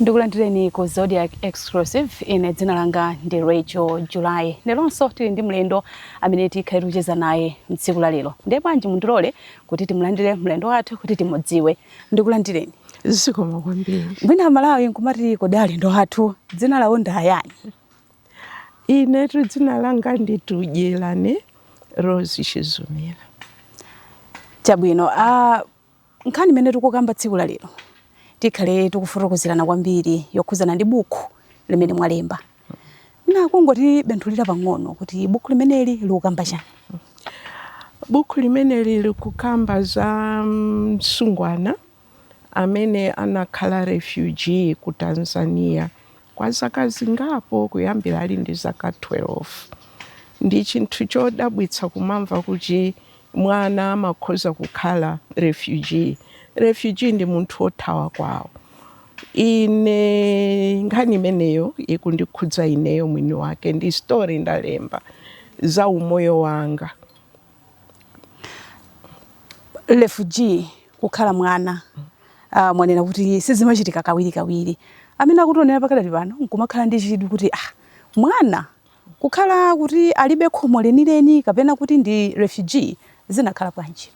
Ndikulandireni ku Zodiak Exclusive. Ine dzina langa ndi Rachel July. Leronso tili ndi mlendo amene tikhale tikucheza naye mtsiku la lero. Ndiye bwanji mundilole kuti timulandire mlendo wathu kuti timudziwe. Ndikulandireni. Zikomo kwambiri. Mwina Malawi nkumati, kodi alendo athu dzina lawo ndi ayani? Inetu dzina langa ndi Tudyelane Rose Chizumira. Chabwino. Nkhani imene tikukamba tsiku la lero, tikhale tikufotokozerana kwambiri yokhuzana ndi buku limene mwalemba. Nakungotibenthulira pang'ono kuti buku limeneli likukamba chani? Buku limeneli likukamba za msungwana amene anakhala refugee ku Tanzania kwa zaka zingapo, kuyambira ali ndi zaka 12. Ndi chinthu chodabwitsa kumamva kuti mwana amakhoza kukhala refugee. Refugee ndi munthu wothawa kwawo. Ine nkhani imeneyo ikundikhudza ineyo mwini wake, ndi story ndalemba za umoyo wanga. Refugee kukhala mwana, mwanena kuti sizimachitika kawirikawiri. Amene akutionera pakadali pano nkumakhala ndi chidwi kuti, ah, mwana kukhala kuti alibe khomo lenileni kapena kuti ndi refugee, zinakhala bwanji?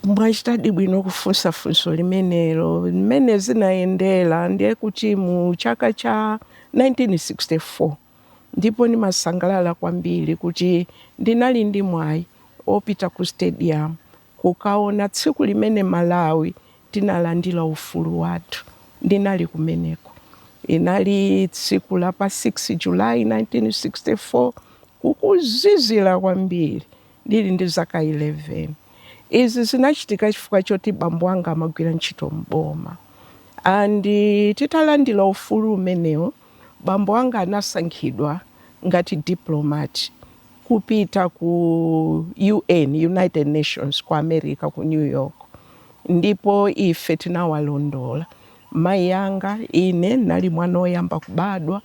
Mwachitadi bwino kufunsa funso limenelo. Mmene zinayendera ndiye kuti mu chaka cha 1964, ndipo ndimasangalala kwambiri kuti ndinali ndi mwayi opita ku stadium kukaona tsiku limene Malawi tinalandira ufulu wathu. Ndinali kumeneko. Inali tsiku la pa 6 July 1964, kukuzizira kwambiri, ndili ndi zaka 11. Izi zinachitika chifukwa choti bambo anga amagwira ntchito mboma, and titalandira ufulu umenewo, bambo anga anasankhidwa ngati diplomat kupita ku UN, United Nations, ku America, ku New York. Ndipo ife tinawalondola. Mayi anga, ine nali mwana woyamba kubadwa,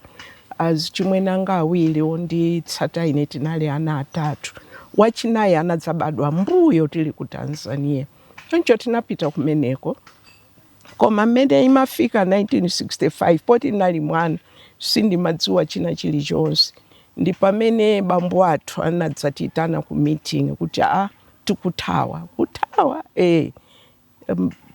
azichimwene anga awiri onditsata ine, tinali ana atatu. Wachinayi anadzabadwa mbuyo tili ku Tanzania. Choncho tinapita kumeneko, koma mmene imafika 1965, poti ndinali mwana, sindimadziwa china chilichonse, ndi pamene bambo athu anadzatitana ku meeting kuti, "A, tikuthawa." "Kuthawa?" "Eh."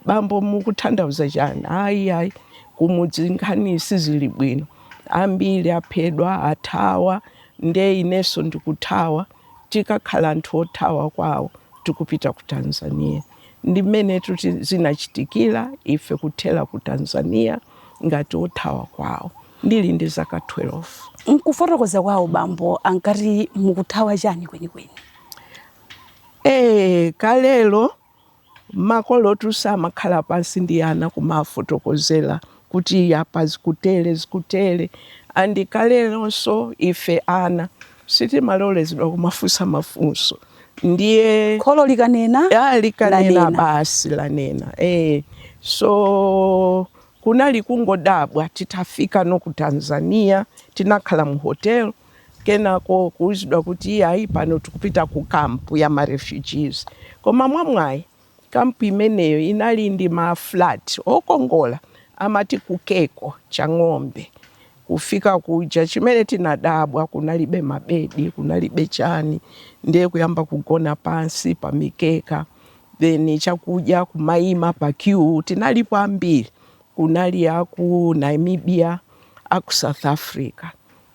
"Bambo, mukutanthauza chani?" "Ayi, ayi, kumudzi nkhani sizili bwino, ambiri aphedwa, athawa, nde inenso ndikuthawa, tikakhala anthu othawa kwawo, tikupita ku Tanzania." Ndi mmene tuti zinachitikira, ife kuthera ku Tanzania ngati othawa kwawo, ndili ndi zaka 12. Nkufotokoza kwawo, bambo ankati mukuthawa chani kwenikweni? Kalelo makolo samakhala pansi ndi ana kumafotokozera kuti apa zikutere, zikutere. And kalelonso ife ana sitimalolezedwa kumafunsa mafunso, ndiye kholo likanena, ya, likanena, lanena. Basi, lanena. So kunali kungodabwa titafika no ku Tanzania. Tinakhala mu hotel, kenako kuuzidwa kuti ayi, pano tikupita ku kampu ya ma refugees. Koma mwamwayi kampu imeneyo inali ndi ma flat okongola, amati kukeko cha ng'ombe. Kufika kuja, chimene tinadabwa, kunalibe mabedi, kunalibe chani, ndiye kuyamba kugona pansi pa mikeka. Then chakudya kumayima pa queue. Tinalipo ambiri, kunali aku Namibia, aku South Africa,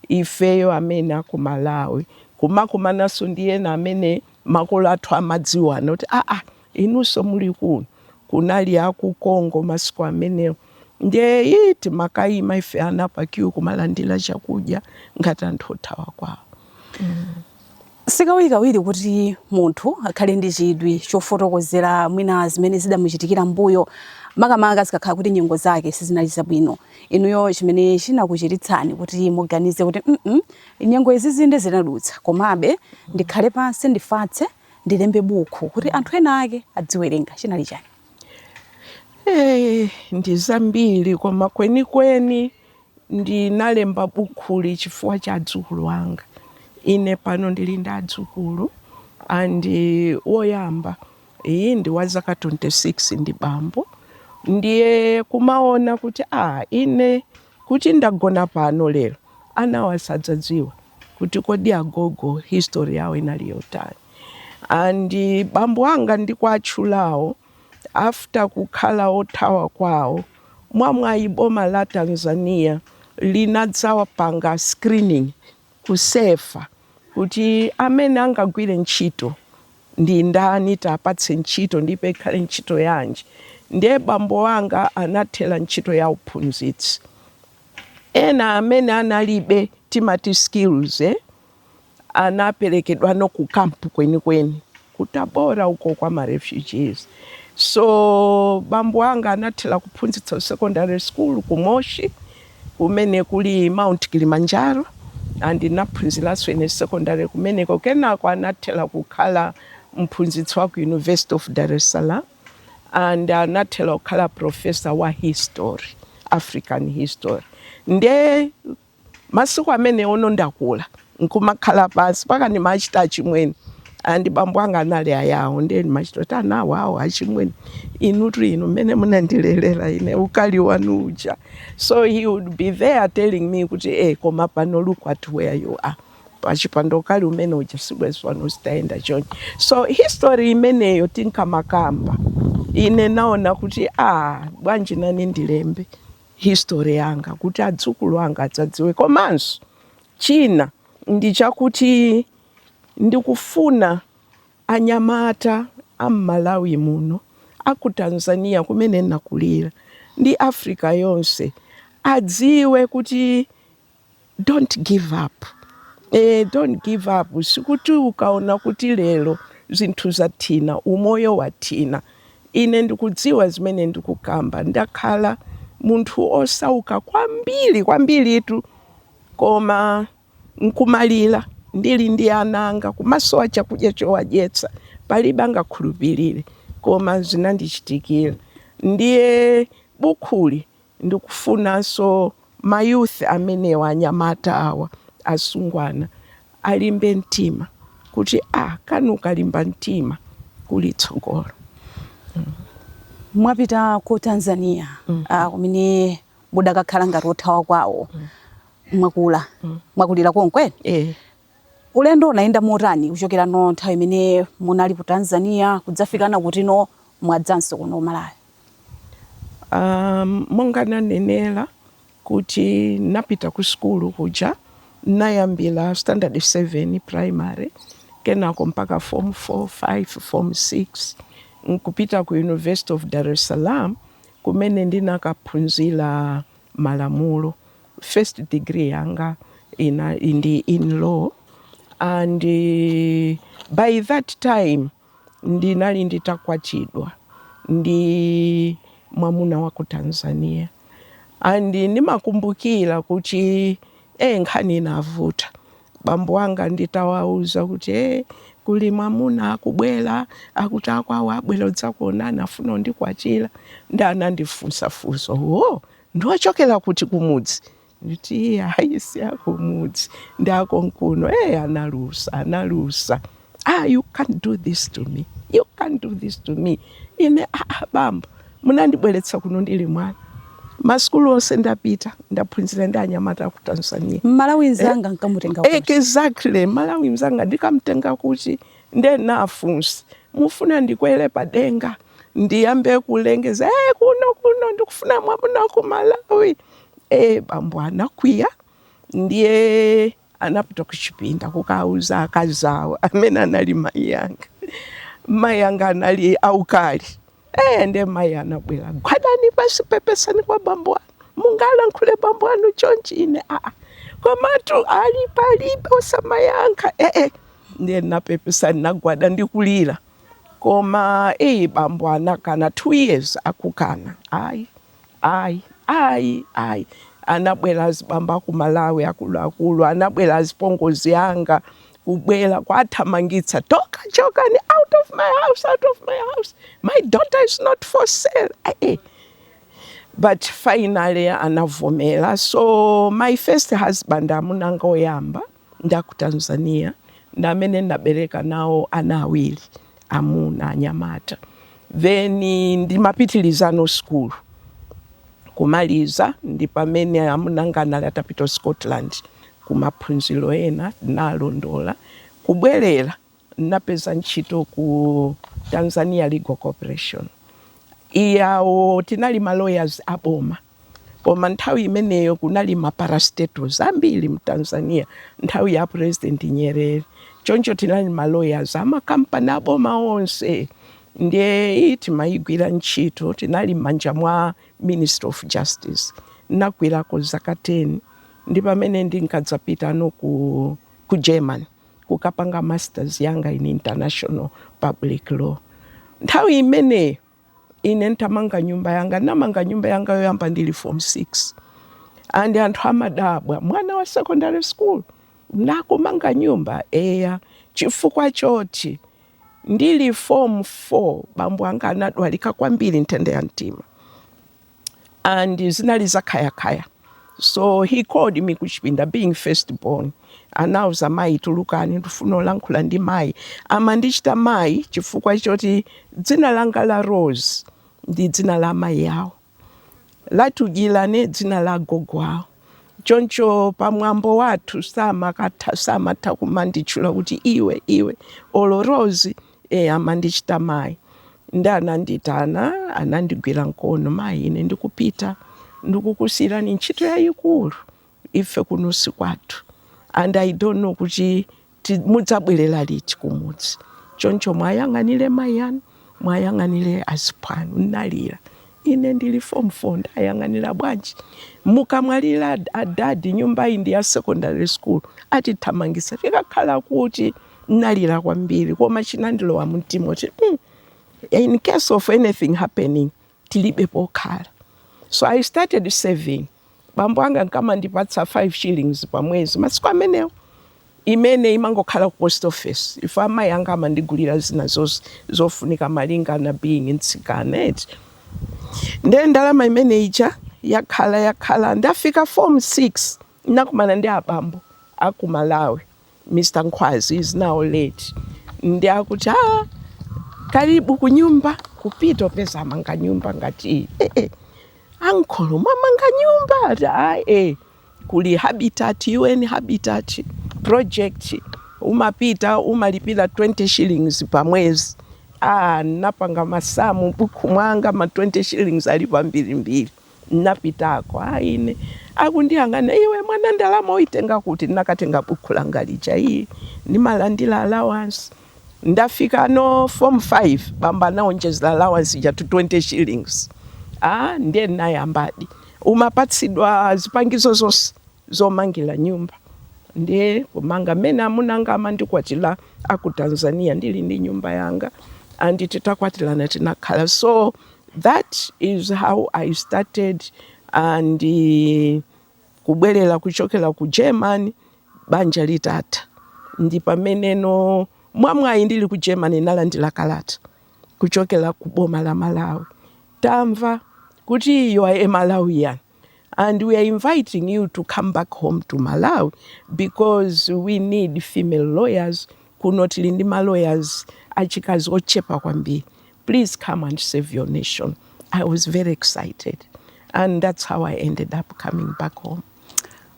ifeyo amene aku Malawi, kumakumananso ndi ena amene makolo athu amadziwana kuti, "Aa, inunso muli kuno." Kunali aku Congo masiku amenewo. Ndiye ii, timakayima ife ana pa queue kumalandira chakudya ngati anthu othawa kwawo. Sikawirikawiri kuti munthu akhale ndi chidwi chofotokozera mwina zimene zidamuchitikira mbuyo, makamaka zikakhala kuti nyengo zake sizinali zabwino. Inuyo chimene chinakuchititsani kuti muganize kuti, nyengo izi zinde zinadutsa, komabe ndikhale pansi, ndifatse, ndilembe buku kuti anthu ena ake adziwerenga, chinali chani? Ndi zambiri, koma kwenikweni ndinalemba bukhuli chifukwa cha adzukulu anga. Ine pano ndili ndi adzukulu, and woyamba iyi ndi wa zaka 26, ndi bambo. Ndiye kumaona kuti ine kuti ndagona pano lero, anawa sadzadziwa kuti kodi agogo history yawo inali yotani. And bambo anga ndikuatchulawo, after kukhala othawa kwawo, mwamwayi boma la Tanzania linadzawapanga screening, kusefa kuti amene angagwire ntchito ndi ndani, tapatse ntchito, ndipo ikhale ntchito yanji. Ndiye bambo anga anathera ntchito ya uphunzitsi. Ena amene analibe, timati skills, anaperekedwano ku kampu kwenikweni ku Tabora uko kwa ma refugees. So bambo anga anathera kuphunzitsa secondary school ku Moshi, kumene kuli Mount Kilimanjaro, and naphunziranso ine secondary kumeneko. Kenako anathera kukhala mphunzitsi wa ku University of Dar es Salaam, and anathera kukhala professor wa history, African history. Nde masiku amene ono ndakula, nkumakhala pansi paka ndimachita achimwene, and bambo anga anali ayawo, ndiye ndimachita kuti anawo awo achimwene, inutu inu mmene munandilelera ine, ukali wanu uja. So he would be there telling me kuti koma pano look at where you are, pachipando ukali umene uja sibwezi pano zitayenda chonchi. So history imeneyo tinkamakamba. Ine naona kuti bwanji nani ndilembe history yanga kuti adzukulu anga adzadziwe. Komanso china ndi chakuti ndikufuna anyamata am'Malawi muno, aku Tanzania kumene nakulira, ndi Africa yonse adziwe kuti don't give up. Don't give up. Sikuti ukaona kuti lero zinthu zathina, umoyo wathina. Ine ndikudziwa zimene ndikukamba. Ndakhala munthu osauka kwambiri kwambiritu, koma nkumalira ndili ndi ana anga, kumasowa chakudya chowadyetsa, palibe angakhulupirire, koma zinandichitikira. Ndiye bukhuli ndikufunanso ma youth amenewa, anyamata awa, asungwana, alimbe mtima kuti kanu ukalimba mtima kuli tsogolo. Mwapita ku Tanzania, kumene mudakakhala ngati othawa kwawo. Mwakula, mwakulira konkwene? Eh. Ulendo unayenda motani kuchokera no nthawi imene munali ku Tanzania kudzafikana kutino mwadzanso kuno Malawi? Monga nanenera kuti napita ku skulu kuja, nayambira standard 7 primary, kenako mpaka form 4, 5, form 6, nkupita ku University of Dar es Salaam kumene ndinakaphunzira malamulo. First degree yanga ina ndi in law, and by that time ndinali nditakwatidwa ndi mwamuna wa ku Tanzania. And ndimakumbukira kuti nkhani inavuta. Bambo anga nditawauza kuti kuli mwamuna akubwera, akuti akwawo abwera udzakuonana, afuna undikwatira, ndi anandifunsafunsa, "Oh, ndiwochokera kuti kumudzi?" Nditi, "Hayi, si akumudzi, ndi akonkuno." Analusa, analusa, "You can't do this to me, you can't do this to me." Ine, "Bambo, munandibweretsa kuno ndili mwana, masukulu onse ndapita, ndaphunzira ndi anyamata ku Tanzania." Mmalawi mzanga nkamutenga kuti? Exactly, Malawi mzanga ndikamtenga kuti? Ndenafunsa, "Mufuna ndikwere padenga ndiyambe kulengeza, kuno kuno ndikufuna mwamuna ku Malawi?" Bambo anakwiya, ndiye anapita kuchipinda kukauza akazi awo amene anali mayi yanga. Mayi yanga anali aukali. Ndiye mayi anabwera, "Gwadani pasi, pepesani kwa bambo anu, mungalankhule bambo anu chonchi?" Ine, "Aa, komatu ali palibe osamayankha." Ndiye napepesa, nagwada ndikulira, koma bambo anakana. 2 years akukana, ayi, ayi, ayi, ayi. Anabwera azibambo aku Malawi akuluakulu, anabwera azipongozi anga, kubwera kwathamangitsa, "Toka, chokani, out of my house, out of my house, my daughter is not for sale." But finally anavomera. So my first husband, amunanga oyamba, ndaku Tanzania, ndamene ndabereka nawo ana awiri amuna, anyamata. Then ndimapitirizano school kumaliza, ndi pamene amunanga anali atapita Scotland kumaphunziro ena, nalondola kubwerera, napeza ntchito ku Tanzania Legal Corporation. Iyawo tinali ma lawyers aboma, koma nthawi imeneyo kunali ma parastatals ambiri mu Tanzania, nthawi ya President Nyerere. Choncho tinali ma lawyers amakampani aboma onse. Ndiye timayigwira ntchito, tinali m'manja mwa Minister of Justice. Nagwirako zaka 10, ndi pamene ndinkadzapitano ku Germany kukapanga masters yanga in international public law. Nthawi imeneyo ine ntamanga nyumba yanga. Namanga nyumba yanga yoyamba ndili form 6, and anthu amadabwa, mwana wa secondary school nakumanga nyumba? Eya, chifukwa choti ndili form 4 bambo anga anadwalika kwambiri nthenda ya mtima, and zinali zakhayakaya. So he called me kuchipinda, being first born. Anauza mayi, "Tulukani, ndifuna olankhula ndi mayi." Amandichita mayi chifukwa choti dzina langa la Rose ndi dzina la mayi awo, latujilane dzina la gogo awo. Choncho pamwambo wathu samakatha, samatha kumanditchula kuti iwe, iwe, olo Rose. Amandichita mayi. Ndi ananditana, anandigwira mkono, "Mayi, ine ndikupita, ndikukusiyirani ntchito yayikulu. Ife kuno si kwathu, and I don't know kuti mudzabwerera liti kumudzi. Choncho mwayang'anire mayi anu, mwayang'anire aziphwanu." Nnalira ine ndili form 4, ndayang'anira bwanji? Mukamwalira adadi, nyumba iyi ndi ya secondary school, atithamangisa, tikakhala kuti? Nnalira kwambiri, koma chinandilowa mumtima kuti in case of anything happening, tilibe pokhala. So I started saving. Bambo anga nkamandipatsa 5 shillings pamwezi masiku amenewo, imene imangokhala ku post office. Ife amayi anga amandigulira zina zonse zofunika malingana being mtsikana eti. Ndiye ndalama imene ija yakhala, yakhala. Ndafika form 6, nakumana ndi abambo aku Malawi, Mr Nkhwazi, is now late. Ndi akuti, "Ah, karibu kunyumba." Kupita, upeza amanga nyumba ngati iyi. "Eh, eh, ankolo, mwamanga nyumba?" Ati, "Ah, eh, kuli Habitat, UN Habitat project, umapita umalipira 20 shillings pa mwezi." Ah, napanga masamu buku mwanga, ma 20 shillings alipo ambirimbiri. Napitako, ah, ine akundiyang'ana, "Iwe mwana, ndalama uitenga kuti?" Nakatenga buku langa lija, iyi ndimalandira allowance. Ndafika no form 5, bamba anaonjezera allowance ija to 20 shillings. Ah, ndiye nayambadi, umapatsidwa zipangizo zonse zomangira nyumba. Ndiye kumanga. Mmene amunanga amandikwatira aku Tanzania, ndili ndi nyumba yanga, and titakwatirana tinakhala. So that is how I started. And kubwerera kuchokera ku Germany banja litatha, ndi pameneno mwamwayi ndili ku Germany nalandira kalata kuchokera ku boma la Malawi, "Tamva kuti you are a Malawian and we are inviting you to come back home to Malawi because we need female lawyers. Kuno tili ndi ma lawyers achikazi ochepa kwambiri. Please come and save your nation." I was very excited, and that's how I ended up coming back home.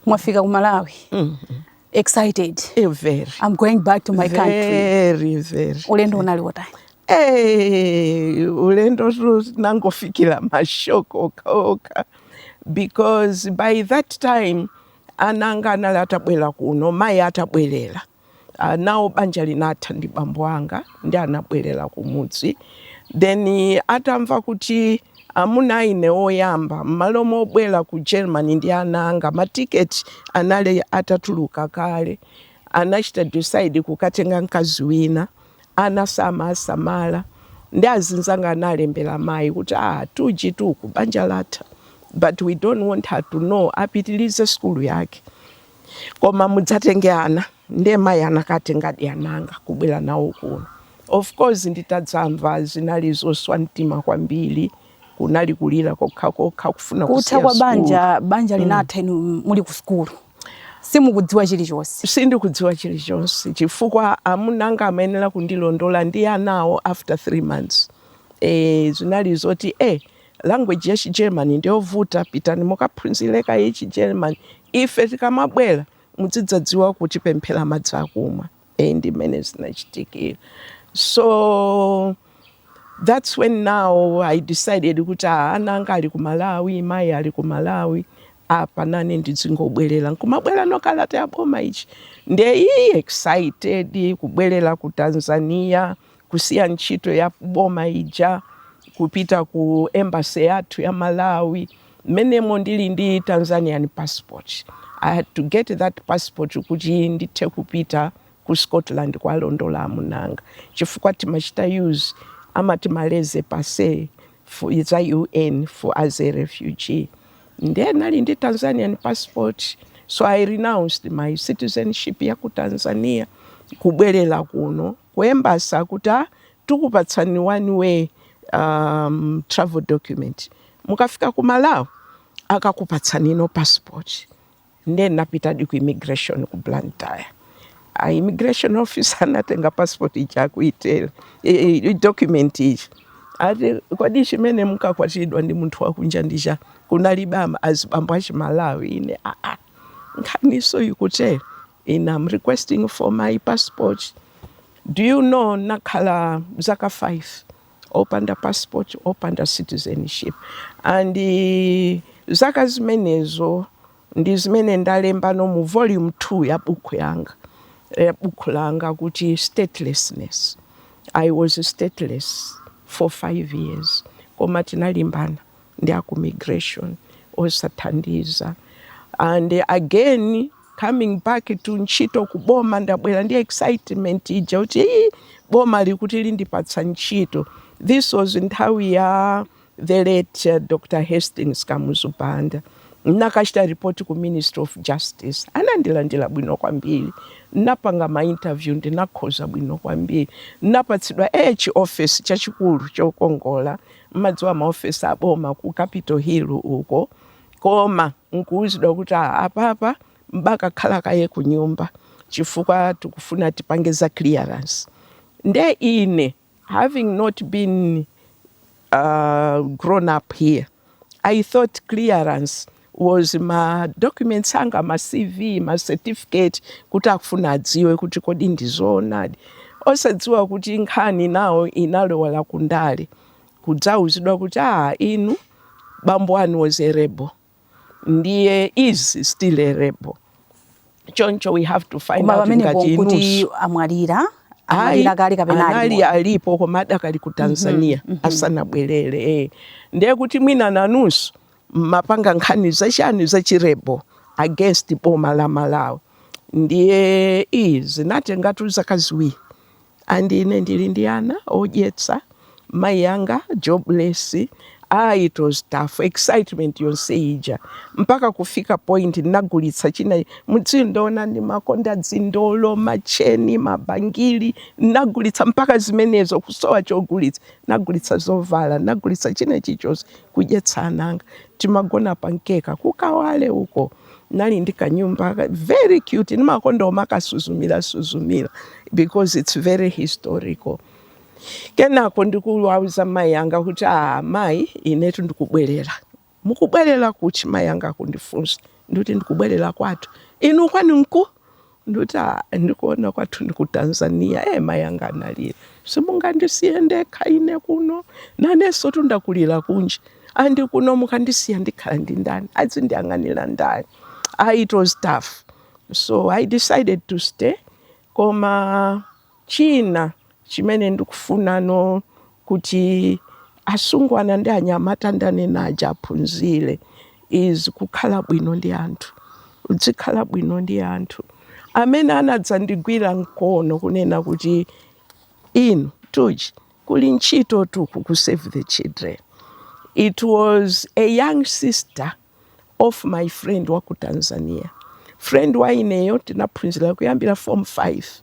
Mwafika ku Malawi excited? Eh, very. "I'm going back to my country." Very, very. Ulendo unali wotani? Hey, ulendo nangofikira ma shock okhaokha, because by that time ananga anali atabwera kuno, mayi atabwerera. Nawo banja linatha ndi bambo anga, ndi anabwerera kumudzi. Then atamva kuti amuna ine oyamba, m'malo mobwera ku Germany ndi ana anga, matiketi anali atatuluka kale, anachita decide kukatenga mkazi wina, ana samasamala. Ndi azinzanga analembera mayi kuti, "Ah, tuji tuku banja latha, but we don't want her to know, apitilize skulu yake, koma mudzatenge ana." Ndiye mayi anakatengadi ananga kubwera nawo kuno. Of course, nditadzamva, zinali zoswa mtima kwambiri, kunali kulira kokhakokha, kufuna Kutha kusiya kwa skulu. banja, banja linatha inu muli ku sukulu, simukudziwa chilichonse? Sindikudziwa chilichonse, chifukwa amunanga amayenera kundilondola ndi anawo after 3 months. Zinali zoti language ya Chigerman ndiyovuta, pitani mukaphunzire kaye Chigerman, ife tikamabwera muzidzadziwa kutipemphera madzi akumwa. Ndi mmene zinachitikira. So that's when now I decided kuti, ah, ana anga ali ku Malawi, mayi ali ku Malawi, apa nane ndizingobwerera, nkumabwera no kalata ya boma ichi. Ndiye iyi excited kubwerera ku Tanzania, kusiya ntchito ya boma ija, kupita ku embassy yathu ya Malawi. Mmenemo ndili ndi Tanzanian passport. I had to get that passport kuti ndithe kupita ku Scotland kwalondola amunanga, chifukwa timachita use amati ma laissez-passer for za UN for as a refugee. Ndiye nali ndi Tanzanian passport, so I renounced my citizenship ya ku Tanzania, kubwerera kuno ku embassy akuti, "Ah, tikupatsani one way travel document, mukafika ku Malawi akakupatsani no passport." Ndiye napitadi ku immigration ku Blantyre. A immigration officer anatenga passport ija, akuitera document iji, ati, "Kodi chimene mukakwatidwa ndi munthu wakunja ndicha kunalibe azibambo achimalawi?" Ine, "Aa, nkhaniso ikutera, ine I'm requesting for my passport." Do you know nakhala zaka 5 opanda passport, opanda citizenship? And zaka zimenezo ndi zimene ndalembano mu volume 2 ya buku yanga, ya buku langa, kuti statelessness. I was stateless for 5 years, koma tinalimbana ndi aku migration, osathandiza. And again, coming back to ntchito kuboma, ndabwera ndi excitement ija kuti, "Ii, boma likuti lindipatsa ntchito." This was nthawi ya the late Dr Hastings Kamuzu Banda. Nakachita report ku Ministry of Justice, anandilandira bwino kwambiri. Napanga ma interview, ndinakhoza bwino kwambiri, napatsidwa chi office chachikulu chokongola, mmadziwa maofesi aboma ku Capitol Hill uko. Koma nkuwuzidwa kuti, "Ah, apapa mbakakhala kaye ku nyumba chifukwa tikufuna tipange za clearance." Nde ine, having not been grown up here, I thought clearance was ma documents anga, ma CV, ma certificate, kuti akufuna adziwe kuti kodi ndizoonadi, osadziwa kuti nkhani nawo inalowera kundale, kudzauzidwa kuti, "Ah, inu bambo anu was a rebel, ndiye is still a rebel, choncho we have to find Koma out pamenepo ngati kuti inunso." amwalira, amwalira kale kapena ali Anali moyo? Alipo, koma adakali ku Tanzania, asanabwerere. Ndiye kuti mwina nanunso mapanga nkhani zachani, zachi rebel against boma la Malawi. Ndiye zinatengatu zaka 2, and ine ndili ndi ana odyetsa, mayi anga jobless. Ah, it was tough. Excitement yonse ija, mpaka kufika point ndinagulitsa china mudzindoona ndi makonda, dzindolo, macheni, mabangili, nagulitsa mpaka zimenezo, kusowa chogulitsa. Nagulitsa zovala, nagulitsa china chilichonse kudyetsa ananga. Timagona pankeka kukawale uko. Nali ndi kanyumba very cute, ndimakonda omakasuzumira suzumira because it's very historical. Kenako ndikuwauza mayi anga kuti, "Ah, mayi, inetu ndikubwerera." "Mukubwerera kuchi?" mayi anga akundifunsa. Ndikuti, "Ndikubwerera kwathu." "Inu kwanu nku?" Ndikuti, "Ah, ndikuona kwathu ndi ku Tanzania." Mayi anga analira, "Simungandisiye ndekha ine kuno, nanenso tundakulira kunja, and kuno mukandisiya ndikhala ndi ndani, adzindiyang'anira ndani?" Ah, it was tough, so I decided to stay. Koma china chimene ndikufunano kuti asungwana ndi anyamata ndanena aja aphunzire is kukhala bwino ndi anthu, uzikhala bwino ndi anthu. Amene anadzandigwira mkono kunena kuti, "Inu Tuji, kuli ntchito tuku ku Save the Children," it was a young sister of my friend wa ku Tanzania. Friend wa ineyo, tinaphunzira kuyambira form 5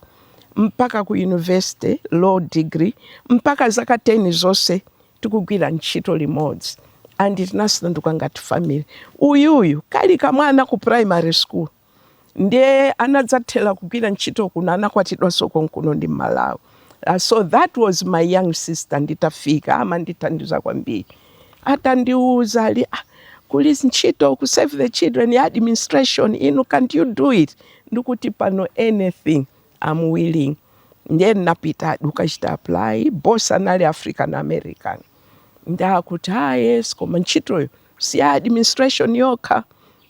mpaka ku university, law degree, mpaka zaka 10 zonse tikugwira ntchito limodzi, and tinasanduka ngati family. Uyuyu kali kamwana ku primary school, ndiye anadzathera kugwira ntchito kuno, anakwatidwanso konkuno ndi Malawi. So that was my young sister. Nditafika amandithandiza kwambiri. Atandiuza ali, "Ah, kuli ntchito ku Save the Children ya administration, inu, can't you do it?" Ndikuti, "Pano anything I'm willing." Ndiye ndinapita ndikachita apply. Boss anali African American. Ndakuti, "Ah, yes, koma ntchitoyo si ya administration yokha,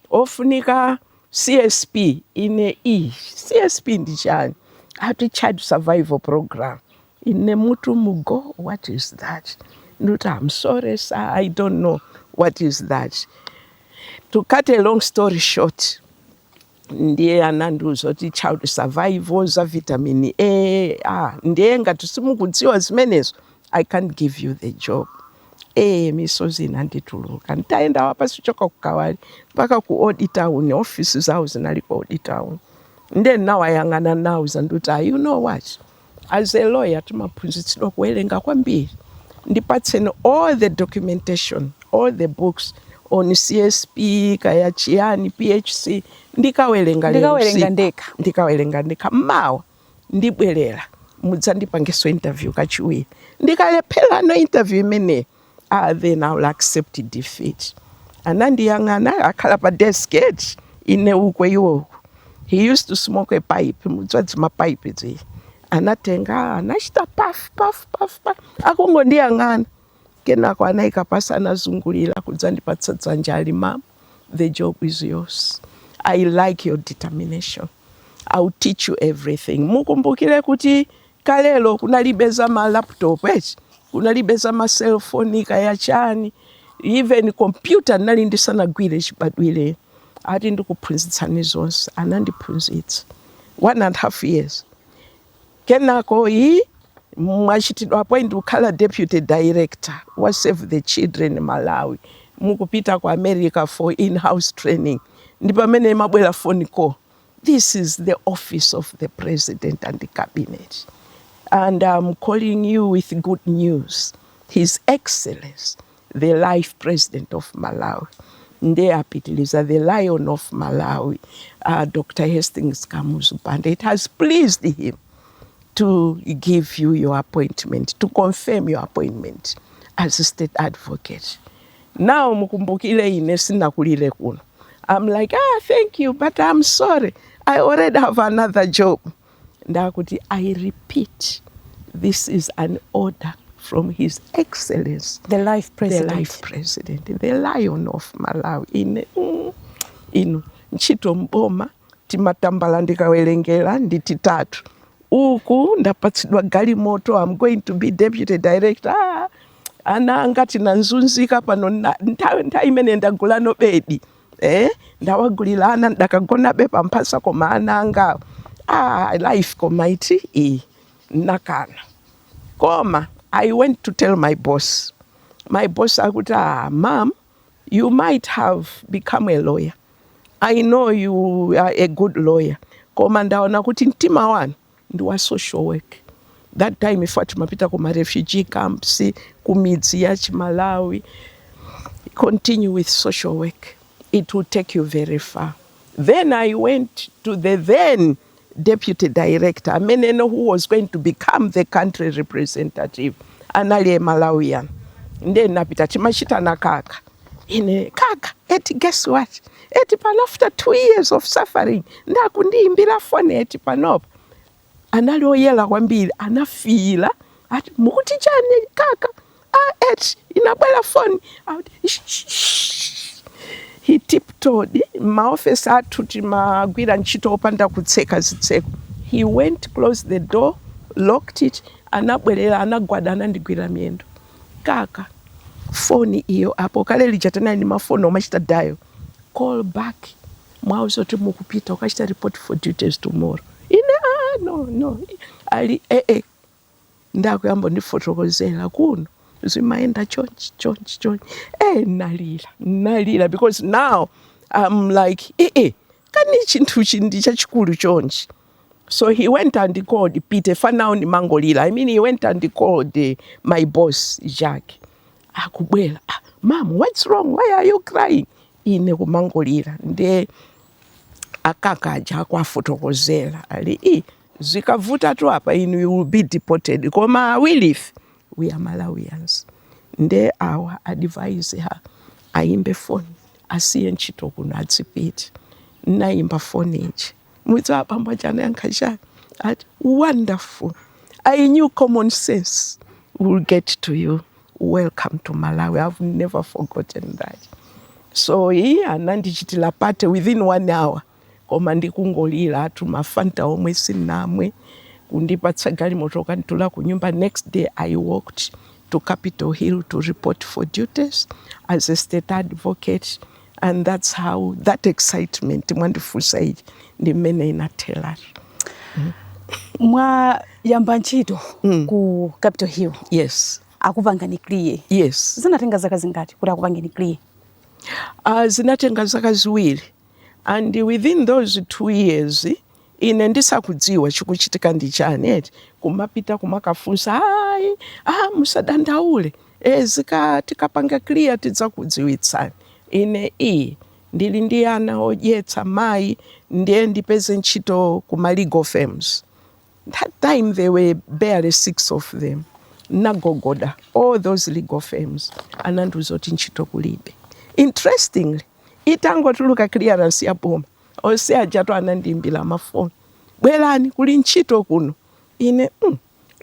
ofunika CSP." Ine, "E, CSP ndi chani?" Ati, "Child Survival Program." Ine mutu mugo, "What is that?" Ndikuti, "I'm sorry, sir, I don't know what is that." To cut a long story short, ndiye anandiuza kuti child survival za vitamin A. "Ah, ndiye ngati simukudziwa zimenezo, I can't give you the job." E, misozi inandituluka. Nditayenda wapasi kuchoka ku Kawale mpaka ku Old Town, ofisi zawo zinali ku Old Town. Ndiye ndinawayang'ana, nawuza ndikuti, "Ah, you know what, as a lawyer timaphunzitsidwa kuwerenga kwambiri. Ndipatseni all the documentation, all the books on CSP, kaya chiyani, PHC, ndikawerenga lero Ndikawerenga usiku. ndekha. Ndikawerenga ndekha. Mmawa ndibwerera, mudzandipangeso interview kachiwiri. Ndikalephera no interview imeneyi, ah, then I will accept defeat." Anandiyang'ana, akhala pa desk eti, ine ukwe, iwo uku. He used to smoke a pipe, mudzadzi mapaipe dzi. Anatenga, anachita puff, puff, puff, puff, akungondiyang'ana. Kenako anayika pasi, anazungulira kudzandipatsa dzanja ali, "Ma'am, the job is yours. I like your determination. I'll teach you everything." Mukumbukire kuti kalelo kunalibe za ma laptop eti, kunalibe za ma cellphone, kaya chani, even computer ndinali ndisanagwire chibadwire. Ati, "Ndikuphunzitsani zonse." Anandiphunzitsa 1.5 years. Kenako iyi, "Mwachitidwa appoint kukhala deputy director wa Save the Children Malawi. Mukupita ku America for in-house training." Ndi pamene imabwera phone call, "This is the office of the president and the cabinet, and I'm calling you with good news. His Excellence, the life President of Malawi," ndiye apitiliza, "the Lion of Malawi, Dr. Hastings Kamuzu Banda, it has pleased him to give you your appointment, to confirm your appointment as a state advocate." Now mukumbukire ine sinakulire kuno. I'm like, "Ah, thank you, but I'm sorry. I already have another job." Ndakuti, "I repeat, this is an order from His Excellence, the life president, the life president, the Lion of Malawi." Ine, inu, ntchito mboma timatambala ndikawerengera ndi titatu, uku ndapatsidwa galimoto, I'm going to be deputy director. Ah, ana anga tinanzunzika pano, nthawi imene ndagulano bedi, eh, ndawagulira ana, ndakagonabe pamphasa, koma ana anga, ah, life koma iti iyi nakana. Koma I went to tell my boss. My boss akuti, "Ah, ma'am, you might have become a lawyer. I know you are a good lawyer, koma ndaona kuti mtima wanu ndi wa social work." That time ife timapita kuma refugee camps, kumidzi ya Chimalawi. "Continue with social work. It will take you very far." Then I went to the then deputy director ameneno who was going to become the country representative, anali Malawian. Ndiye napita, timachitana kaka. Ine, "Kaka eti, guess what? Eti pano after 2 years of suffering ndakundiyimbira foni eti panopa." Anali oyera kwambiri, anafiira, ati, "Mukuti chani, kaka?" "Ah, eti inabwera foni." Akuti, "Shh, shh, shh." He tiptoed, maofesi athu timagwira ntchito opanda kutseka zitseko. He went, closed the door, locked it, anabwerera, anagwada, anandigwira miyendo. "Kaka, foni iyo apo." Kale lija tinali ndi mafoni omachita dial. "Call back, mwauza kuti mukupita ukachita report for duties tomorrow." Ine, "Ah, no, no." Ali, "Eh, eh." Ndakuyamba ndifotokozera kuno zimayenda chonchi, chonchi, chonchi. Eh, nalira, nalira, because now I'm like, "Eh, eh, kani chinthuchi ndi chachikulu chonchi?" So he went and called Peter fanao ni mangolira, I mean, he went and called my boss Jacques. Akubwera, "Ah, ma'am, what's wrong? Why are you crying?" Ine kumangolira. Ndiye akakaja akwafotokozera, ali, "I Zikavuta tu apa, inu, you will be deported, koma awirife we are Malawians. Nde awa advise her ayimbe foni, asiye ntchito kuno, adzipita. Nayimba foni iji, mudziwa abambo aja anayankha chani? Ati, "Wonderful, I knew common sense will get to you. Welcome to Malawi." I've never forgotten that. So iye anandichitira party within one hour, koma ndikungolira atu, mafanta omwe sinamwe, kundipatsa galimoto kantula ku nyumba. Next day I walked to Capitol Hill to report for duties as a state advocate, and that's how that excitement mwandifunsa iji ndi mmene inathera. Mwayamba ntchito ku Capitol Hill? Yes. Akupangani clear? Yes. Zinatenga zaka zingati kuti akupangeni clear? Zinatenga zaka 2, and within those 2 years ine ndisakudziwa chikuchitika ndi chani eti, kumapita kumakafunsa, "Ayi, ah, musadandaule, e, zika tikapanga clear tidzakudziwitsani." Ine iyi ndili ndi ana odyetsa, mayi, ndiye ndipeze ntchito kuma legal firms. That time there were barely six of them. Nagogoda all those legal firms, anandiuza kuti ntchito kulibe. Interestingly, itangotuluka clearance ya boma, onse ajatu anandiimbira mafoni, "Bwerani, kuli ntchito kuno." Ine,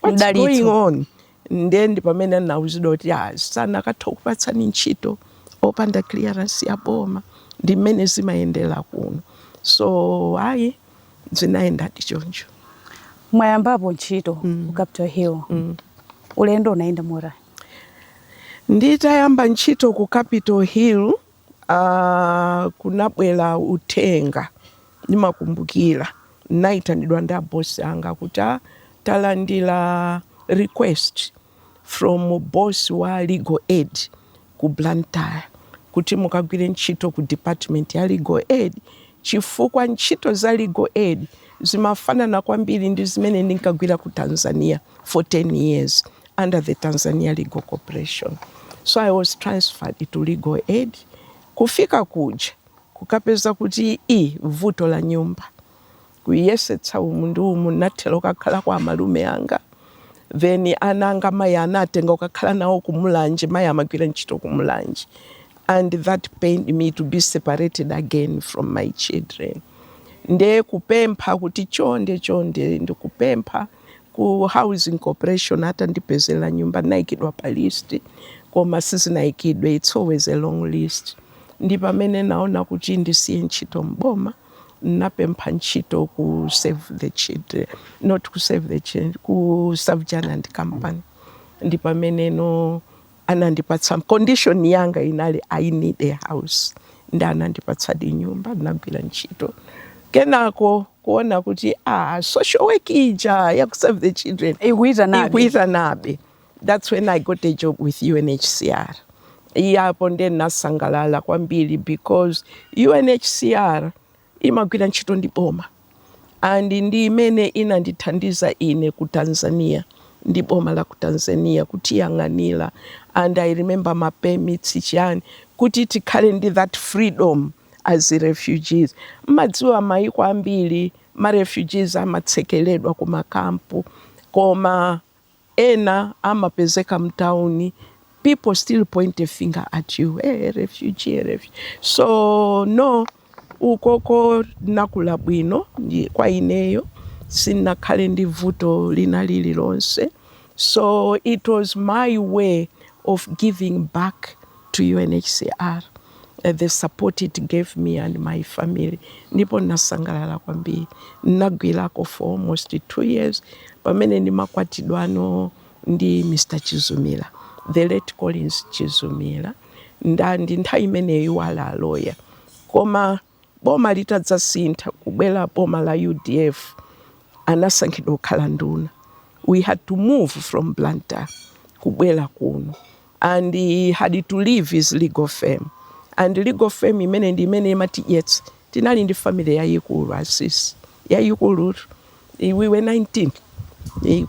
what's Mdalitso. going on?" Ndiye ndi pamene nauzidwa kuti, "Ah, sanakatha kupatsani ntchito opanda clearance ya boma, ndi mmene zimayendera kuno." So ayi, zinayendadi choncho. Mwayambapo ntchito ku Capitol Hill, ulendo unayenda motani? Nditayamba ntchito ku Capitol Hill, kunabwera uthenga. Ndimakumbukira nayitanidwa ndi abosi anga kuti, "Ah, talandira request from boss wa Legal Aid ku Blantyre kuti mukagwire ntchito ku department ya Legal Aid," chifukwa ntchito za Legal Aid zimafanana kwambiri ndi zimene ndinkagwira ku Tanzania for 10 years under the Tanzania Legal Corporation. So I was transferred to Legal Aid. Kufika kuja kukapeza kuti i vuto la nyumba, kuyesetsa umu ndi umu, nathera kukakhala kwa amalume anga. Then ana anga, mayi anatenga kukakhala nawo kumulanje, mayi amagwira ntchito kumulanje, and that pained me to be separated again from my children. Nde kupempha kuti chonde chonde, ndikupempha ku Housing Corporation atandipezera nyumba. Nayikidwa pa list, koma sizinayikidwe. It's always a long list. Ndi pamene naona kuti ndisiye ntchito mboma. Napempha ntchito ku Save the Children, not ku Save the Children, ku Savjana and Company. Ndi pamene no anandipatsa, condition yanga inali I need a house, ndi anandipatsa di nyumba. Ndinagwira ntchito, kenako kuona kuti, ah, social work ija ya ku Save the Children Ikuitanabe. Ikuitanabe. That's when I got a job with UNHCR. Iyapo ndiye nasangalala kwambiri because UNHCR imagwira ntchito ndi boma, and ndi imene inandithandiza ine ku Tanzania, ndi boma la ku Tanzania kutiyang'anira. And I remember ma permits chiyani kuti tikhale ndi that freedom as refugees. Mmadziwa maiko ambiri ma refugees amatsekeledwa ku makampu, koma ena amapezeka mtauni, people still point a finger at you, "Hey, refugee, refugee." So no, ukoko nakula bwino kwa ineyo, sinakhale ndi vuto lina lililonse. So it was my way of giving back to UNHCR the support it gave me and my family. Ndipo nasangalala kwambiri. Nagwirako for almost 2 years, pamene ndimakwatidwano ndi Mr Chizumira, the late Collins Chizumira. Ndandi nthawi imeneyo wala aloya, koma boma litadzasintha kubwera boma la UDF, anasankhidwa kukhala nduna. We had to move from Blantyre kubwera kuno, and he had to leave his legal firm, and legal firm imene ndi imene imatidyetsa. Tinali ndi family yayikulu, asisi, yayikulutu. We were 19.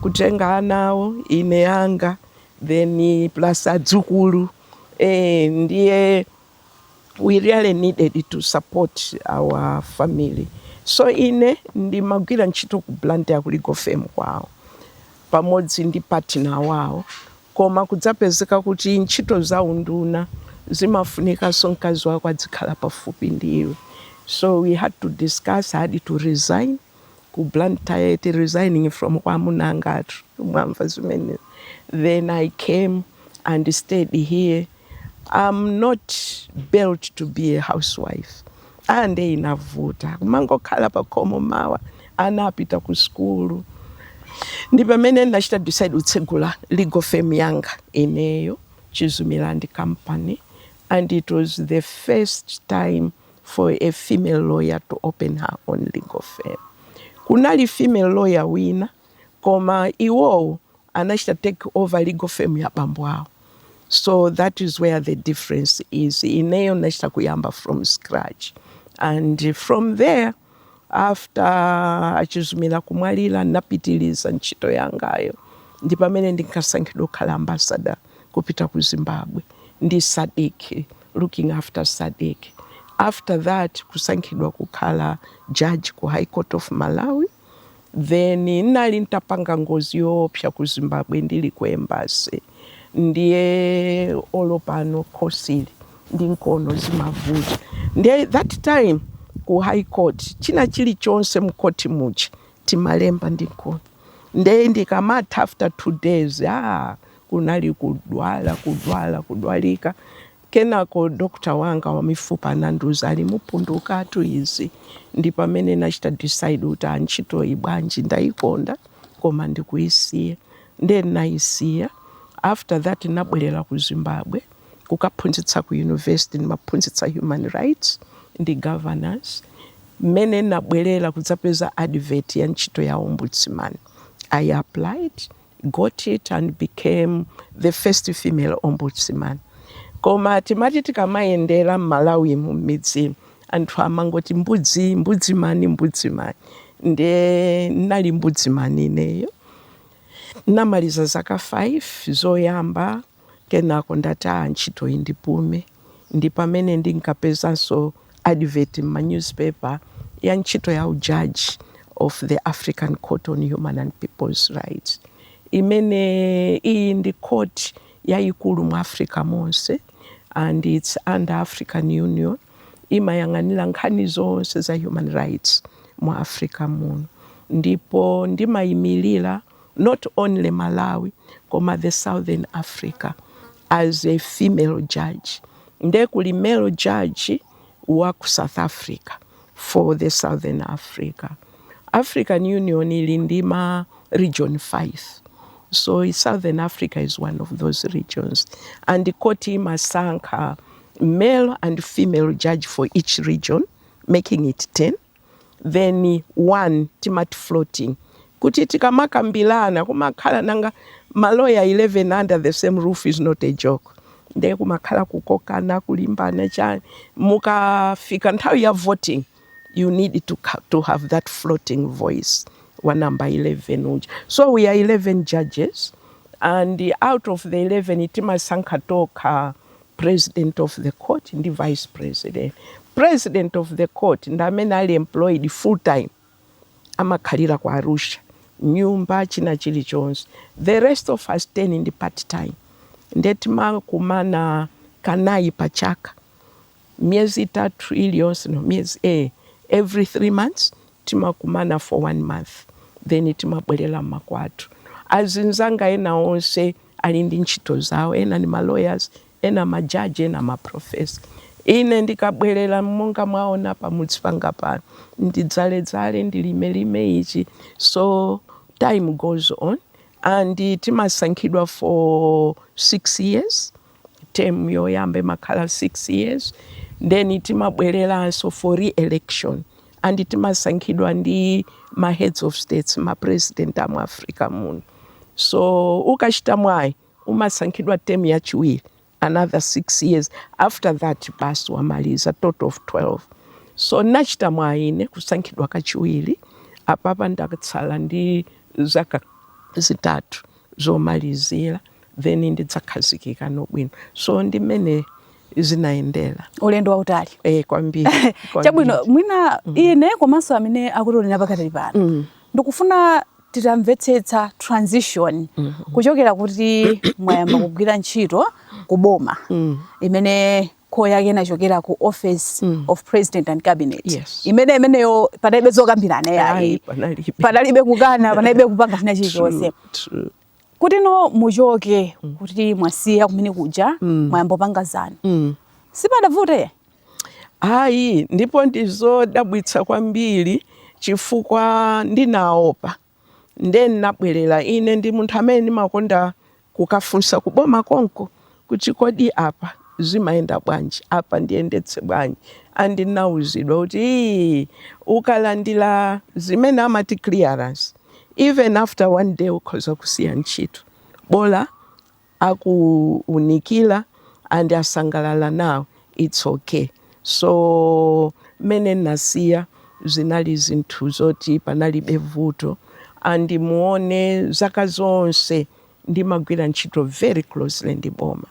Kutenga anawo, ine anga, then plus adzukulu, ndiye we really needed to support our family. So ine ndimagwira ntchito ku Blantyre ku legal firm kwawo pamodzi ndi partner wawo, koma kudzapezeka kuti ntchito za unduna zimafunikanso mkazi wako adzikhala pafupi ndiwe. So we had to discuss. I had to resign ku Blantyre, resigning from kwa amunangatu, mwamva zimene. Then I came and stayed here. I'm not built to be a housewife. Ande inavuta kumangokhala pakhomo, mawa ana apita ku skulu. Ndi pamene ndachita decide kutsegula legal firm yanga ineyo, Chizumila and Company, and it was the first time for a female lawyer to open her own legal firm. Kunali female lawyer wina, koma iwowo anachita take over legal firm ya bambo awo. So that is where the difference is. Ineyo nachita kuyamba from scratch, and from there, after aChizumira kumwalira, napitiliza ntchito yangayo. Ndi pamene ndinkasankhidwa kukhala ambassador kupita ku Zimbabwe ndi SADC, looking after SADC. After that, kusankhidwa kukhala judge ku High Court of Malawi. Then nali ntapanga ngozi yoopsa ku Zimbabwe ndili ku embassy, ndiye olo pano khosili ndi mkono zimavuta. Ndiye that time ku High Court, china chilichonse mkoti muja timalemba ndi mkono. Ndiye ndikamatha after 2 days, ah, kunali kudwala, kudwala, kudwalika. Kenako dokta wanga wa mifupa anandiuza, ali mupundukatu izi. Ndi pamene nachita decide kuti antchito bwanji ndayikonda, koma ndikuyisiya. Ndiye ndinayisiya. After that, nabwerera ku Zimbabwe kukaphunzitsa ku university. Ndimaphunzitsa human rights ndi governance. Mmene nabwerera, kudzapeza advert ya ntchito ya ombudsman. I applied, got it and became the first female ombudsman. Koma timati tikamayendera m'Malawi mu m'midzimu, anthu amangoti mbudzi, mbudzimani, mbudzimani. Ndiye nali mbudzimani ineyo. Namaliza zaka 5 zoyamba. Kenako ndati, a ntchito iyi ndipume. Ndi pamene ndinkapezanso advert m'ma newspaper ya ntchito ya judge of the African Court on Human and People's Rights, imene iyi ndi court yayikulu mu Africa monse, and it's under African Union. Imayang'anira nkhani zonse za human rights mu Africa muno, ndipo ndimayimirira not only Malawi koma the Southern Africa as a female judge. Nde kuli male judge wa ku South Africa for the Southern Africa. African Union ili ndi ma region 5, so Southern Africa is one of those regions, and court imasankha male and female judge for each region, making it 10, then one timati floating, kuti tikamakambirana kumakhala nanga maloya 11 under the same roof is not a joke. Ndiye kumakhala kukokana, kulimbana, chani. Mukafika nthawi ya voting, you need to have that floating voice wa number 11 uja. So we are 11 judges, and out of the 11, timasankha tokha president of the court ndi vice president. President of the court ndi amene ali employed full time, amakhalira ku Arusha, nyumba, china chilichonse. The rest of us 10 ndi part time. Ndiye timakumana kanayi pa chaka, miyezi 3 iliyonse, no, miyezi every 3 months timakumana for one month, then timabwerera makwathu. Azinzanga ena onse ali ndi ntchito zawo, ena ni ma lawyers, ena majaji, ena maprofesa. Ine ndikabwerera, monga mwaona pamudzi panga pano, ndidzaledzale, ndilimelime ichi. So time goes on, and timasankhidwa for 6 years. Term yoyamba imakhala 6 years, then timabwereranso for re-election, and timasankhidwa ndi ma heads of states, ma president amu Africa muno. So ukachita mwayi, umasankhidwa term yachiwiri, another 6 years. After that, basi, wamaliza, total of 12. So nachita mwayi ine kusankhidwa kachiwiri. Apapa ndatsala ndi zaka 3 zomalizira, then ndidzakhazikika nobwino. So ndimene Zinayendera. Ulendo wautali. Eh, kwambiri. Chabwino. Kwambiri. Mwina ine komanso amene akutionera pakatali pano, ndikufuna titamvetsetsa transition kuchokera kuti mwayamba kugwira ntchito kuboma imene call yake inachokera ku Office of President and Cabinet, imene imeneyo panalibe zokambirana Ayi, yayi. Panalibe. Panalibe kukana, panalibe kupanga china chilichonse. True. Kuti no muchoke, kuti mwasiya kumene kuja, mwayamba kupanga zanu, sipadavute? Ayi, ndipo ndizodabwitsa kwambiri chifukwa ndinaopa, nde ndinabwerera. Ine ndi munthu amene ndimakonda kukafunsa kuboma konko kuti kodi apa zimayenda bwanji, apa ndiyendetse bwanji? Andinawuzidwa kuti, "Ii, ukalandira zimene amati clearance, even after one day ukhoza kusiya ntchito, bola akuunikira and asangalala nawo, it's okay." So mmene nasiya zinali zinthu zoti panalibe vuto, and muone zaka zonse ndimagwira ntchito very closely ndi boma.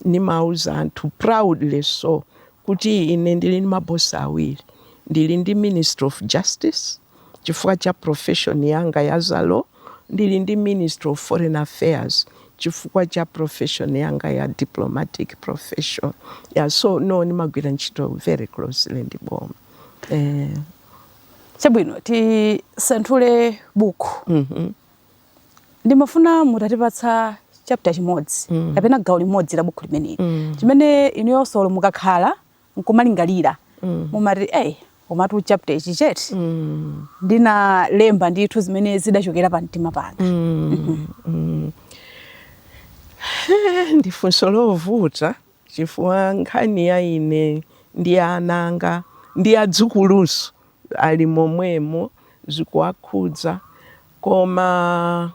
Ndimauza anthu proudly so kuti ine ndili ndi mabosi awiri: ndili ndi Ministry of Justice chifukwa cha profession yanga ya za law, ndili ndi Ministry of Foreign Affairs chifukwa cha profession yanga ya diplomatic profession. Yeah, so no, ndimagwira ntchito very closely ndi boma. Chabwino, tisanthule buku. Ndimafuna mutatipatsa chapter chimodzi kapena gawo limodzi la buku limeneli chimene inuyonso mukakhala nkumalingalira mumati, "Eyi, komatu chapter ichi cheti ndinalemba ndithu zimene zidachokera pa mtima panga." Ndi funso lovuta chifukwa nkhani ya ine ndi ana anga ndi adzukuluso ali momwemo, zikuwakhudza. Koma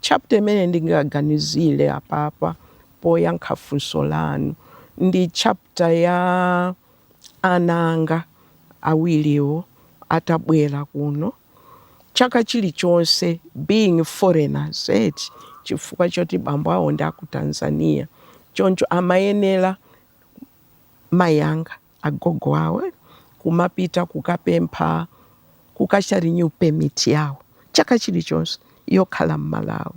chapter imene ndingaganizire apapa poyankha funso lanu ndi chapter ya ana anga awiriwo atabwera kuno. Chaka chilichonse, being foreigners eti, chifukwa choti bambo awo ndi aku Tanzania, choncho amayenera mayi anga, agogo awo, kumapita kukapempha, kukacha renew permit yawo chaka chilichonse yokhala mMalawi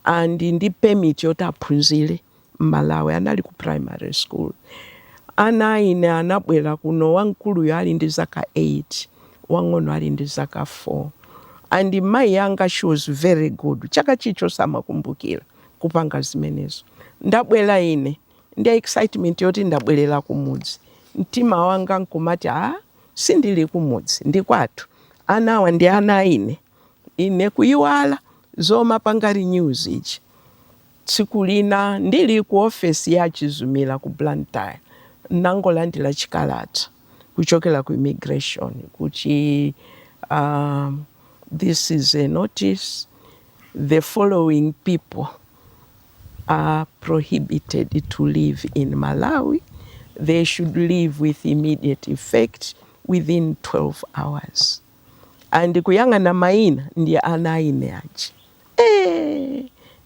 and ndi permit yoti aphunzire mMalawi. Anali ku primary school. Ana ine anabwera kuno, wamkuluyo ali ndi zaka 8, wang'ono ali ndi zaka 4, and mayi anga, she was very good, chaka chilichonse amakumbukira kupanga zimenezo. Ndabwera ine ndi excitement yoti ndabwerera kumudzi, mtima wanga nkumati, "A, sindili kumudzi, ndi kwathu, anawa ndi ana ine." Ine kuyiwala zomapanga renew ichi. Tsiku lina ndili ku ofesi ya Chizumira ku Blantyre, nangolandira chikalata kuchokera ku immigration kuti, "This is a notice. The following people are prohibited to live in Malawi. They should leave with immediate effect within 12 hours." And kuyang'ana mayina, ndi ana ine aja.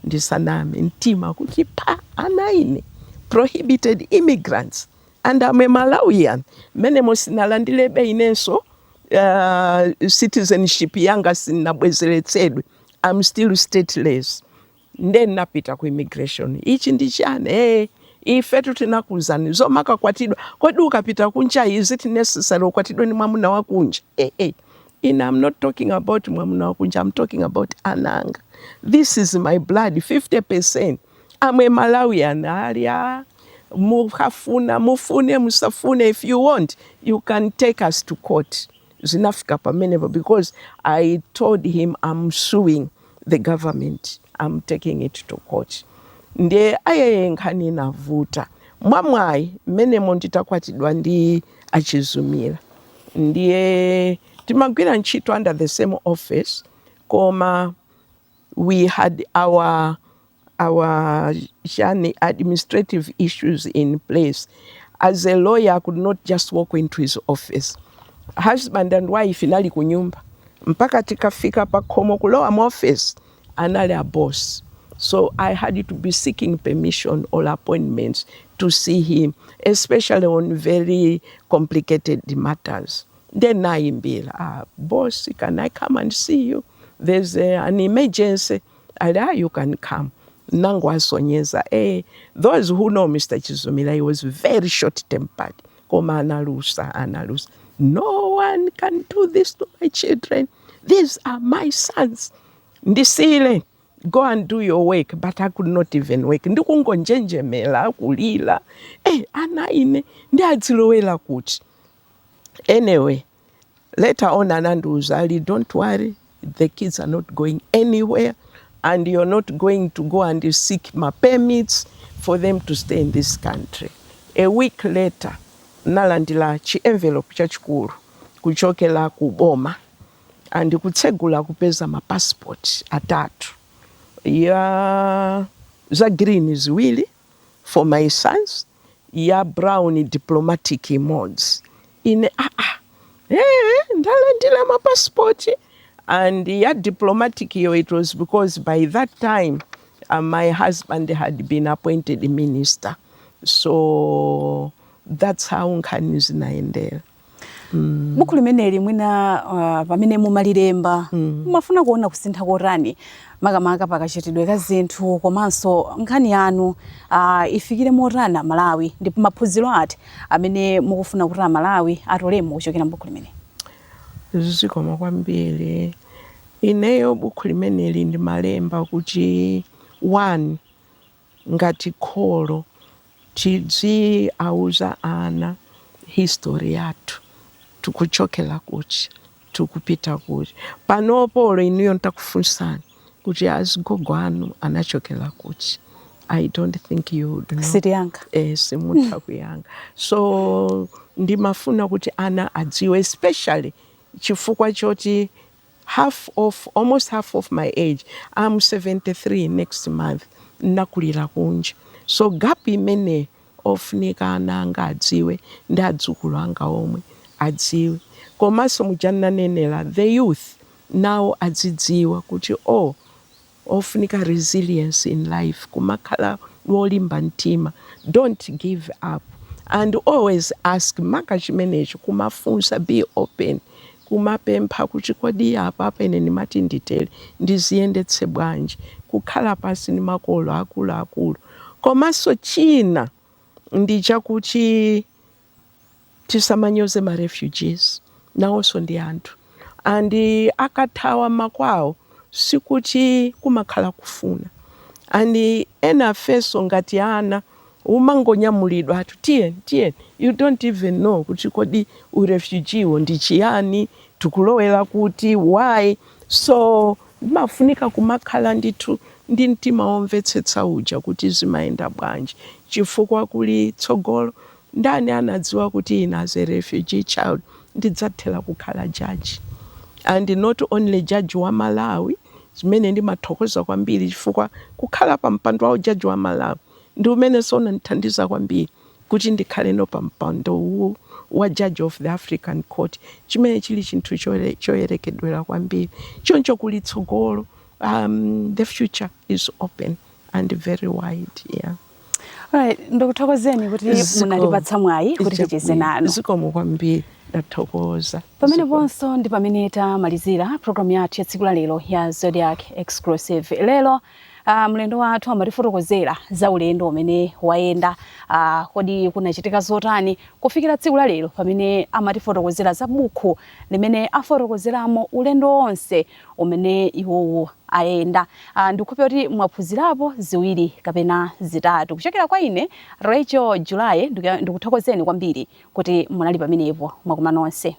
Ndisaname, mtima kuti pa, ana ine prohibited immigrants, and I'm a Malawian. Mmenemo sinalandilebe inenso citizenship yanga, sinabwezeretsedwe. I'm still stateless. Nde napita ku immigration, "Ichi ndi chani?" "Hey, ifetu tinakuuzani zomakakwatidwa. Kodi ukapita kunja, is it necessary ukwatidwe ni mwamuna wakunja?" "Hey, hey. Ine I'm not talking about mwamuna wakunja, I'm talking about ananga. This is my blood, 50%. I'm a Malawian." "Ali a mukafuna mufune, musafune, if you want you can take us to court." Zinafika pamenepo because I told him, "I'm suing the government, I'm taking it to court." Ndiye ayeye, nkhani inavuta. Mwamwayi mmenemo nditakwatidwa ndi Achizumira, ndiye timagwira ntchito under the same office, koma we had our chani, administrative issues in place. As a lawyer, I could not just walk into his office. Husband and wife inali kunyumba, mpaka tikafika pakhomo kulowa mu office anali a boss. So I had to be seeking permission or appointments to To see him, especially on very complicated matters. Then nayimbira, "Ah, boss, can I come and see you? There's an emergency." Ali, "Ah, you can come." Nangowasonyeza. Those who know Mr. Chizumila, he was very short tempered, koma analusa, analusa. "No one can do this to my children. These are my sons. Ndisile, go and do your work." But I could not even work, ndikungonjenjemela, kulila. Ana ine ndiadzilowera kuti? Anyway, later on anandiuza ali, "Don't worry, the kids are not going anywhere and you're not going to go and seek my permits for them to stay in this country." A week later nalandira chi envelope chachikulu kuchokera ku boma, and kutsegula kupeza mapassport atatu, ya za green ziwiri for my sons, ya brown diplomatic imodzi. Ine, "Ah, ah, ndalandira mapassport." And ya diplomatic iyo, it was because by that time my husband had been appointed minister. So that's how nkhani zinaendera. Buku limeneli mwina pamene mumalilemba mumafuna kuona kusintha kotani, makamaka pakachitidwe ka zinthu, komanso nkhani yanu ifikire motani Malawi, ndipo maphunziro ati amene mukufuna kuti Amalawi atolemo kuchokera m'buku limene? Zikoma kwambiri. Ineyo buku limeneli ndimalemba kuti, one, ngati kholo tidziauza ana history yathu, tikuchokera kuti, tikupita kuti. Panopo inuyo ntakufunsani kuti azigogo anu anachokera kuti, I don't think you would know. Sitiyankha. Simutha kuyankha. So ndimafuna kuti ana adziwe, especially chifukwa choti half of almost half of my age, I'm 73 next month, nakulira kunja. So gap imene ofunika ana anga adziwe ndi adzukulu anga omwe adziwe. Komanso mujananenera, the youth nawo adzidziwa kuti, oh, ofunika resilience in life, kumakhala wolimba mtima, don't give up and always ask. Maka chimenecho, kumafunsa, be open, kumapempha kuti, "Kodi apa apa ine ndimati nditere, ndiziyendetse bwanji?" Kukhala pasi ndi makolo akuluakulu. Komanso china ndi chakuti tisamanyoze ma refugees, nawonso ndi anthu, and akathawa makwawo sikuti kumakhala kufuna. And ena afenso ngati ana umangonyamulidwa atu, "Tiye, tiye." You don't even know kuti kodi urefugeewo ndi chiyani, tikulowera kuti, why. So mafunika kumakhala ndithu ndi mtima womvetsetsa uja kuti zimayenda bwanji, chifukwa kuli tsogolo. Ndani anadziwa kuti ine as a refugee child ndidzathera kukhala judge, and not only judge wa Malawi, zimene ndimathokoza kwambiri, chifukwa kukhala pa mpando wa jaji wa Malawi ndi umene sonandithandiza kwambiri kuti ndikhaleno pa mpando uwu wa judge of the African Court, chimene chili chinthu choyerekedwera kwambiri. Choncho kuli tsogolo. The future is open and very wide, yeah. Alright, ndikuthokozeni kuti munatipatsa mwayi kuti ticheze nanu. Zikomo kwambiri, ndathokoza. Pamene ponso ndi pamene tamalizira programu yathu ya tsiku la lero ya Zodiak Exclusive. Lero mlendo wathu amatifotokozera za ulendo umene wayenda, kodi kunachitika zotani kufikira tsiku la lero pamene amatifotokozera za buku limene afotokozeramo ulendo wonse umene iwowo ayenda. Ndikukhulupirira kuti mwaphunzirapo ziwiri kapena zitatu. Kuchokera kwa ine Rachel July, ndikuthokozeni kwambiri kuti munali pamenepo. Mwakuma nonse.